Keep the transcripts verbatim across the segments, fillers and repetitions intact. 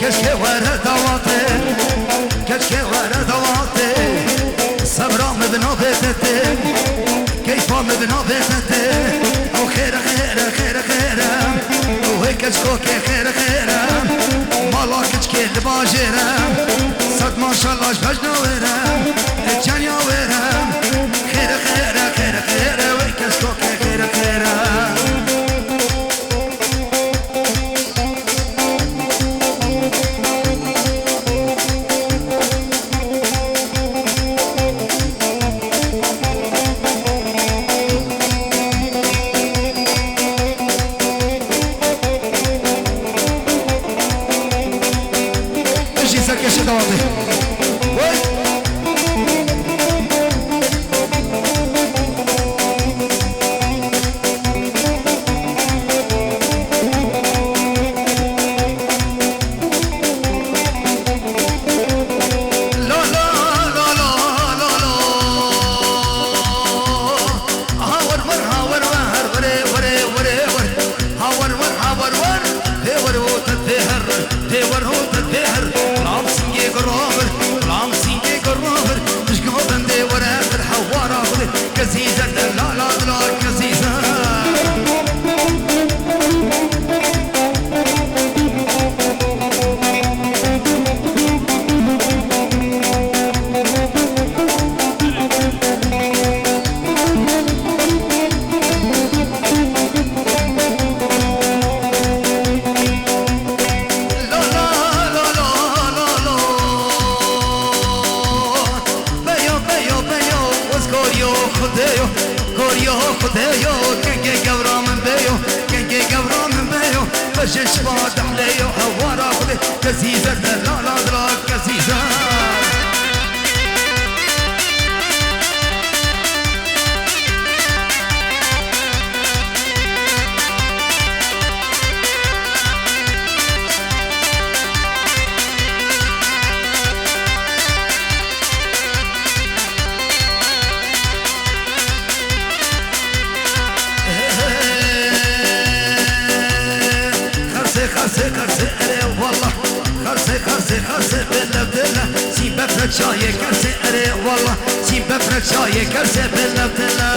Keşke were dawatê, keşke were dawatê. Sebra min di navê te tê, keyfa min di navê te tê. Ew xêre, xêre, xêre, xêre. Ew hê keçkokê xêre, xêre. Mala keçkê li bajêre. Sed maşallah ji bejna wêre. Cenya wêre. Xêre, xêre, xêre, xêre. Wê keçkokê xêre, xêre. Jî serkêşe dewam be. Wey! Lo, lo, lo, lo, lo, lo. Hawer wer, hawer wer, were, were, were, wer. Hawer wer, hawer wer. Pê wer û te pê her, pê wer û te pê her. Lam singê gurabir, lam singê gurabir. Dişka bendê were, bir hewara xwe. Kezî zer delala dila kezî zer. Lo, lo, lo, lo, lo, lo. Beyo, beyo, beyo, wez goriyo Xwedê yo, goriyo Xwedê yo, kengê gewra min beyo, kengê gewra min beyo, bejin şiva dehlê yo, hewara Xwedê, kezî zer delala dila kezî zer. Xersê, xersê, xersê, erê wallah. Xersê, xersê, xersê, bêle, bêle. Sî befre çayê kersê, erê wallah. Sî befre çayê kersê, bêle, bêle.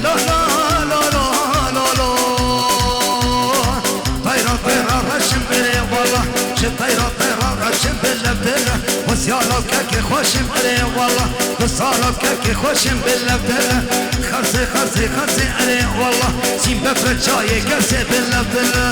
Lo, lo, lo, lo, lo, lo. Teyra, teyra reşim erê wala. Ji teyra, teyra reşim bile, bile. Wesiyala kekê xweşim erê wala. Wesiyala kekê xweşim bile, bile. Xersê, xersê, xersê erê wala. Sî befre çayê kersê bile, bile.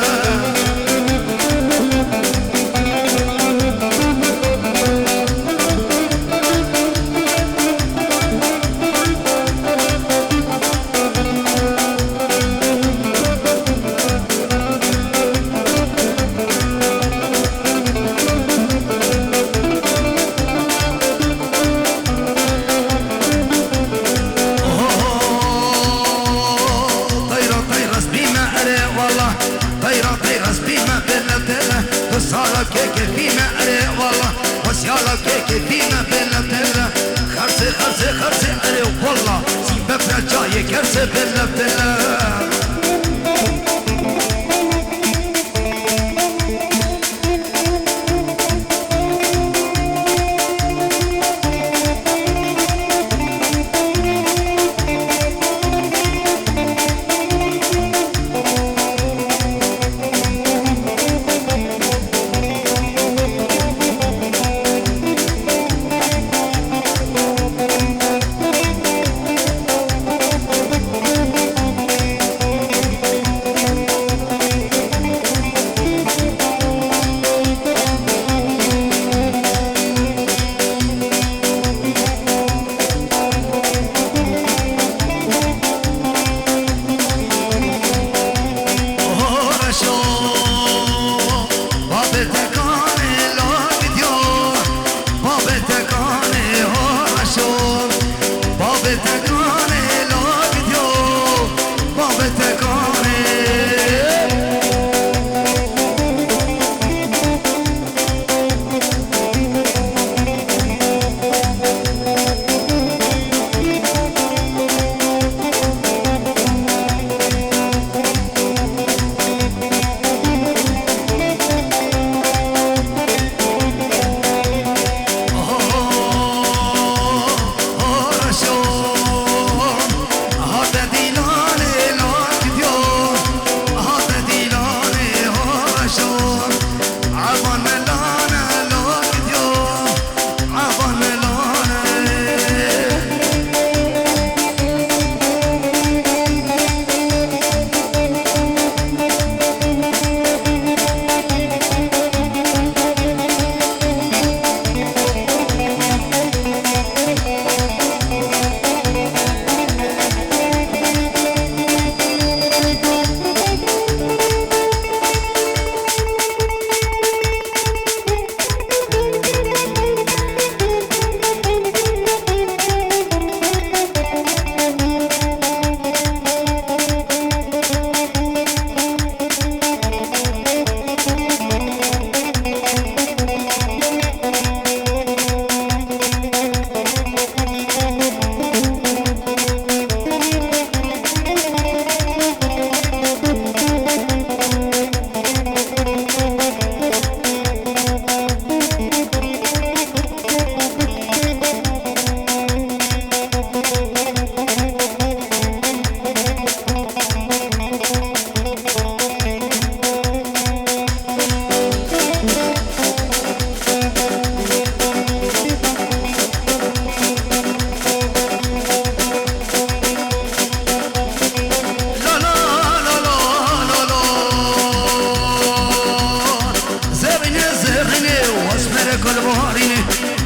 Teyra teyra spî me erê wala. Teyra teyra spî me bêle bêle. Tu sala kê kêfî me erê wala. Wesiyala kê kêfî me bêle bêle. Xersê xersê xersê erê wala. Sî befre çayê kersê bêle bêle. Rînê,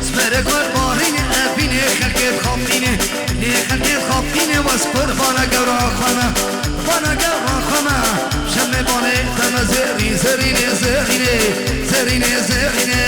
sperê xwe barînê, evînê xelkê dixapînê, nê xelkê dixapînê, wes qurbana gewra xwe me, qurbana gewra xwe me. Şemê banê deme zêrî, zêrînê, zêrînê, zêrînê, zêrînê.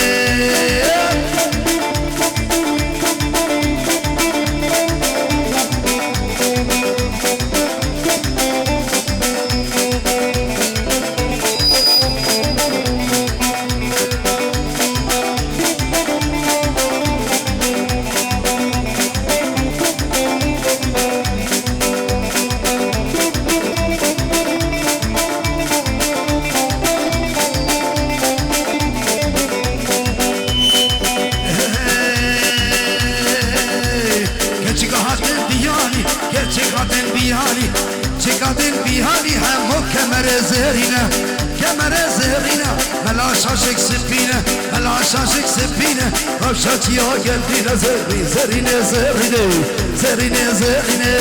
Keçika hatin biyanî, keçik hatin biyanî, çik hatin biyanî, hemo kemerê zêrîne, kemerê zêrîne, mela şaşik sipîne, mela şaşik sipîne, rewşa çiya geltîne, zêrî, zêrîne, zêrîne, zêrîne, zêrîne.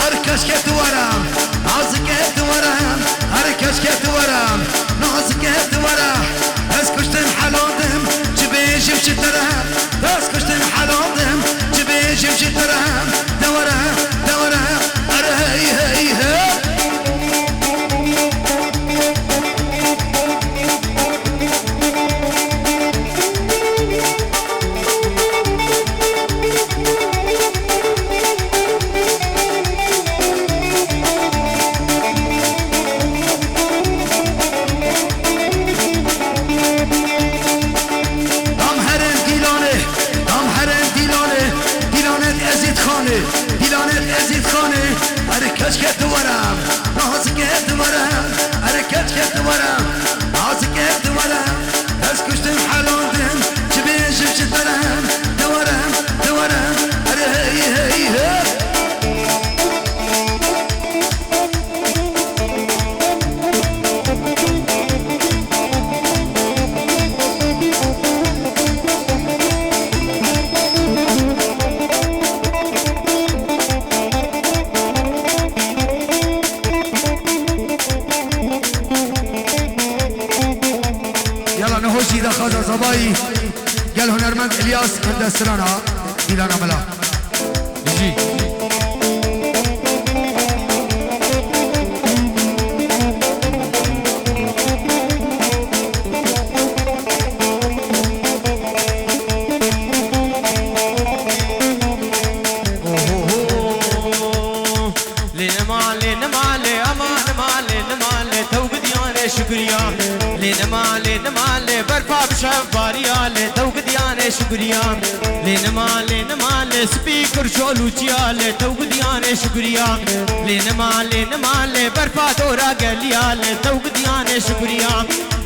Her kes ke tu were, nazik ke tu were, her kes ke tu were, nazik ke tu were. Ez kuştin helandim, çi bêjim ji te re? Ez kuştin helandim, çi bêjim ji te re? De were, de were, erê hey, hey, hey. Dam herin dîlanê, dam herin dîlanê, dîlanet Ezîd Xanê, dîlanet Ezîd Xanê, erê keşke tu were, nazike tu were, erê keşke tu were, nazike tu were. Ez kuştim helandim, çi bêjim ji te re, de were, de were, erê hey, hey, hey. Yala niho jî daxwaza zavayî gel hunermend Îlyas Endestirana, Dîlana Mila. Bijî. Lê nima, lê nima, lê ama nima, lê nima, lê tewgidiyanê şukriya. Lê nima, lê nima, lê berfa bi şev bariya, lê tewgidiyanê şukriya. Lê nima, lê nima, lê spî kurşo lûçiya, lê tewgidiyanê şukriya. Lê nima, lê nima, lê berfa dora geliya, lê tewgidiyanê şukriya.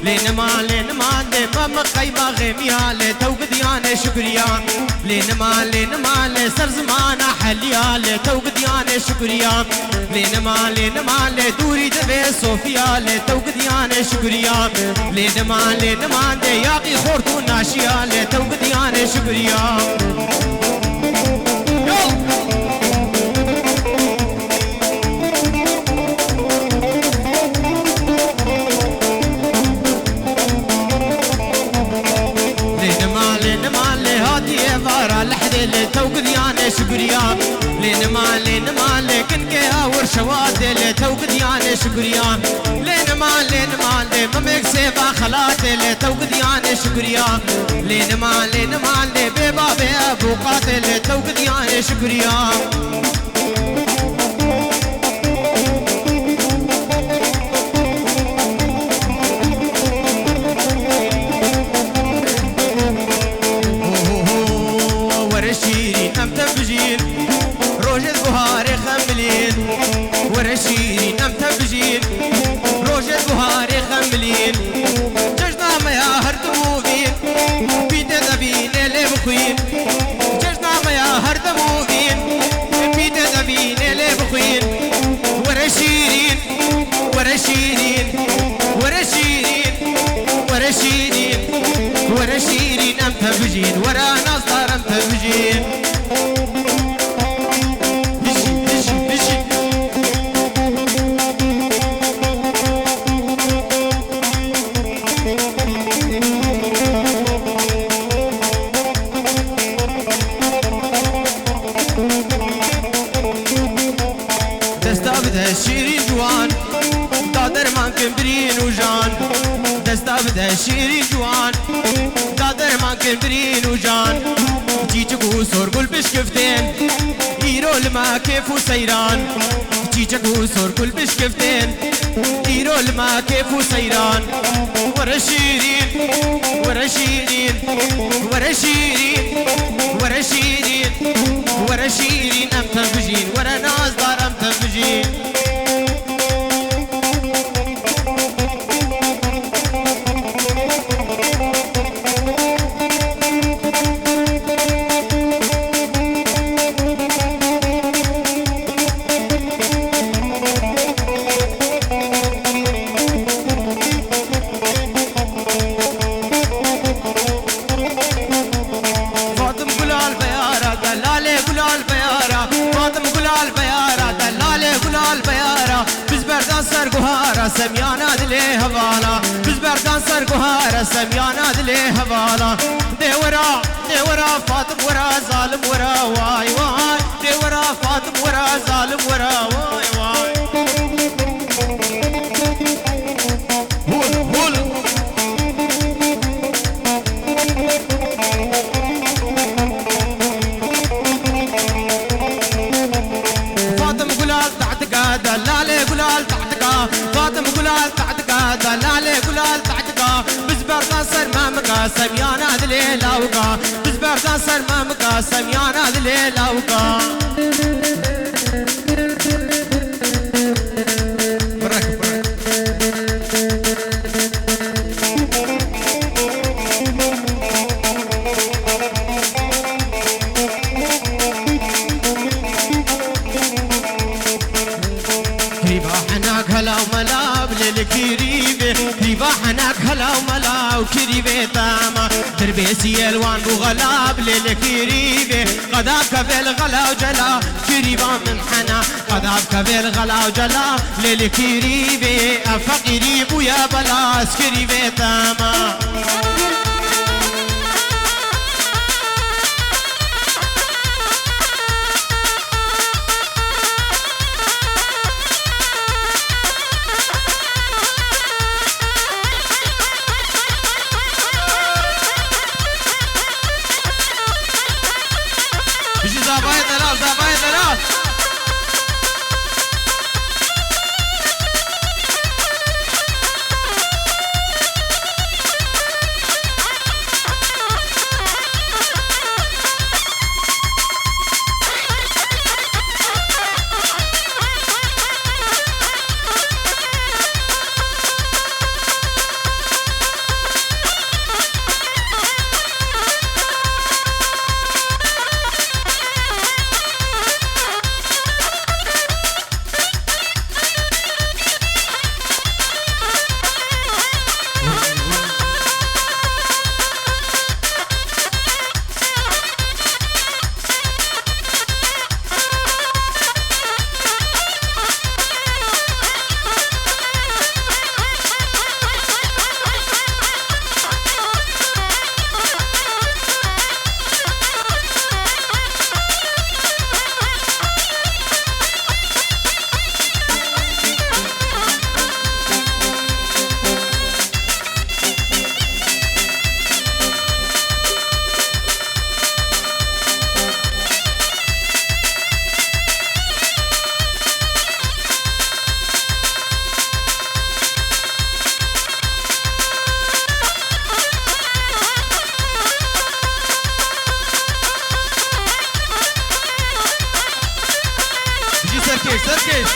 Lê nima, lê nima, lê mem qeyma xêmiya, lê tewgidiyanê şukriya. Lê nima, lê nima, lê ser zimana heliya, lê tewgidiyanê şukriya. Lê nima, lê nima, lê dûrî divê sofiya, lê tewgidiyanê şukriya. Lê nima, lê nima, lê yaqî xort û naşiya, lê tewgidiyanê şukriya. Yo! Lê nima, lê nima, lê hatiye vara lehdê, lê tewgidiyanê şukriya. Lê nima, lê nima, lê kinkê awir şewatê, lê tewgidiyanê şukriya. Lê nima, lê nima, lê memêk sêva xelatê, lê tewgidiyanê şukriya. Lê nima, lê nima, lê bê babê evûqatê, lê tewgidiyanê şukriya. Were şîrîn em te bijîn, rojê buharê xemilîn. Were şîrîn em te bijîn, rojê buharê xemilîn. Cejna me ya her dimûvîn, pîtê devînê lê bixwîn. Cejna me ya her demûvîn, pîtê devînê Were şîrîn, were şîrîn, were şîrîn, were şîrîn, were şîrîn, em tevbijîn, were nazdar em tevbijîn. Bijî, bijî, bijî. Desta bide şîrîn ciwan, da derman kin birîn û jan. Desta bide şîrîn ciwan, da derman kin birîn û jan. Çîçik û sorgul bişkiftên, îro li me kêf û seyran. Çîçik û sorgul bişkiftên, îro li me kêf û seyran. Were şîrîn, were şîrîn, were şîrîn, were şîrîn, were şîrîn, em tevbijîn, were nazdar em tevbijîn. Fatim Gulal Beyara, delalê Gulal Beyara. Fatim Gulal Beyara, delalê Gulal Beyara. Biz berdan ser guhara, semyana dilê hevala. Biz berdan ser guhara, semyana dilê hevala. Dê wera, dê wera, Fatim wera, zalim wera, way, way. Dê wera, Fatim wera, zalim wera, way, way. Hûl, hûl. Fatim Gulal tatika, delalê Gulal tatika. Fatim Gulal tatika, delalê Gulal tatika. Biz berdan ser memika, semyana dilê lawika. Biz berdan ser memika, semyana dilê lawika. Bırak, bırak. Kirîva henak hela û mela bilê li kirîvê. Kirîva henak hela û mela û kirîvê tema. Dirbêsî elwan bû xela bilê li kirîvê. Qeda kevê li xela û cela. Kirîva min hena. Qeda kevê li xela û cela. Lê li kirîvê ev feqîrî bûye bela, ez kirîvê tema. Bijî Zabayê Delal, Zabayê Delal. Bijî serkêş, serkêş.